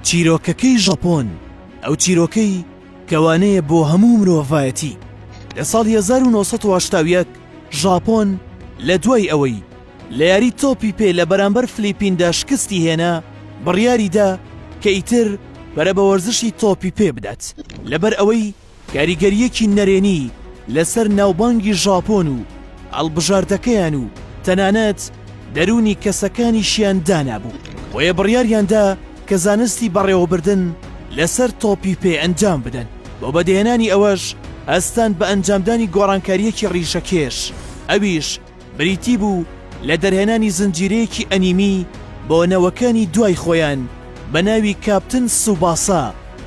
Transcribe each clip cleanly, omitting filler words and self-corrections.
چیرۆکەکەی ژاپۆن، ئەو چیرۆکەی کە وانەیە بۆ هەموو مرۆڤایەتی. لە ساڵی 1981 ژاپۆن لە دوای ئەوەی لە یاری تۆپی پێ لە بەرامبەر فلیپیندا شکستی هێنا، بڕیاری دا کە ئیتر پەرە بە وەرزشی تۆپی پێ بدات، لەبەر ئەوەی کاریگەرییەکی نەرێنی لەسەر ناوبانگی ژاپۆن و هەڵبژاردەکەیان و تەنانەت دەروونی کەسەکانیشیان دانابوو، بۆیە بڕیاریاندا کە زانستی بەڕێوەبردن لەسەر تۆپی پێ ئەنجام بدەن، بۆ بەدیهێنانی ئەوەش هەستان بە ئەنجامدانی گۆڕانکارییەکی ڕیشەکێش، ئەویش بریتی بوو لە دەرهێنانی زنجیرەیەکی ئەنیمی بۆ نەوەکانی دوای خۆیان بە ناوی کاپتن سوباسا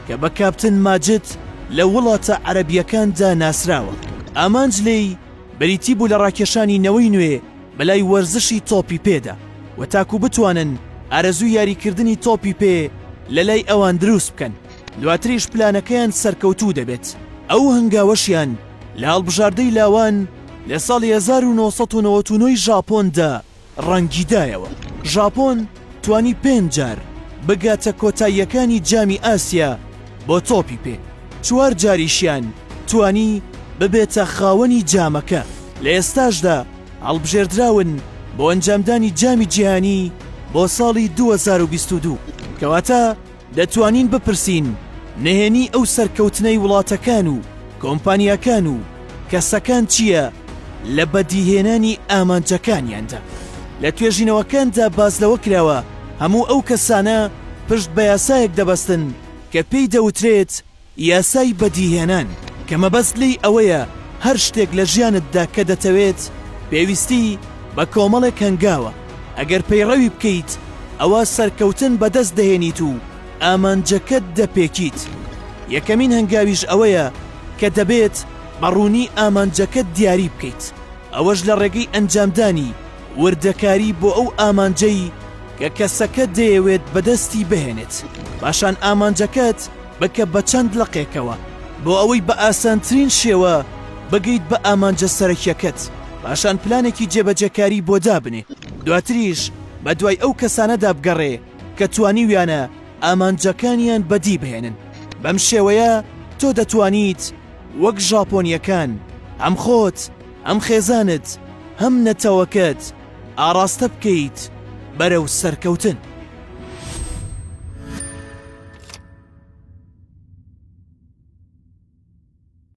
کە بە کاپتن ماجد لە وڵاتە عەرەبییەکاندا ناسراوە. ئامانج لێی بریتی بوو لە ڕاکێشانی نەوەی نوێ بەلای وەرزشی تۆپی پێدا و تاکو بتوانن ئارەزووی یاریکردنی تۆپی پێ لەلای ئەوان دروست بکەن، دواتریش پلانەکەیان سەرکەوتوو دەبێت. ئەو هەنگاوەشیان لە هەڵبژاردەی لاوان لە ساڵی 1999 ی ژاپۆندا ڕەنگیدایەوە. ژاپۆن توانی پێنج جار بگاتە کۆتاییەکانی جامی ئاسیا بۆ تۆپی پێ، چوار جاریشیان توانی ببێتە خاوەنی جامەکە، لە ئێستاشدا هەڵبژێردراون بۆ ئەنجامدانی جامی جیهانی بۆ ساڵی 2022. کەواتە دەتوانین بپرسین نهێنی ئەو سەرکەوتنەی وڵاتەکان و کۆمپانیاکان و کەسەکان چییە لە بەدیهێنانی ئامانجەکانیاندا؟ لە توێژینەوەکاندا باس لەوە کراوە هەموو ئەو کەسانە پشت بە یاسایەک دەبەستن کە پێی دەوترێت یاسای بەدیهێنان، کە مەبەست لێی ئەوەیە هەر شتێک لە ژیانتدا کە دەتەوێت پێویستی بە کۆمەڵێک هەنگاوە، ئەگەر پەیڕەوی بکەیت ئەوا سەرکەوتن بەدەست دەهێنیت و ئامانجەکەت دەپێکیت. یەکەمین هەنگاویش ئەوەیە کە دەبێت بە ڕوونی ئامانجەکەت دیاری بکەیت، ئەوەش لە ڕێگەی ئەنجامدانی وردەکاری بۆ ئەو ئامانجەی کە کەسەکە دەیەوێت بەدەستی بهێنێت، پاشان ئامانجەکەت بکە بە چەند لقێکەوە بۆ ئەوەی بە ئاسانترین شێوە بگەیت بە ئامانجە سەرەکیەکەت، پاشان پلانێکی جێبەجێکاری بۆ دابنێ، دواتریش بەدوای ئەو کەسانەدا بگەڕێ کە توانیویانە ئامانجەکانیان بەدی بهێنن، بەم شێوەیە تۆ دەتوانیت وەک ژاپۆنیەکان هەم خۆت هەم خێزانت هەم نەتەوەکەت ئاڕاستە بکەیت بەرەو سەرکەوتن.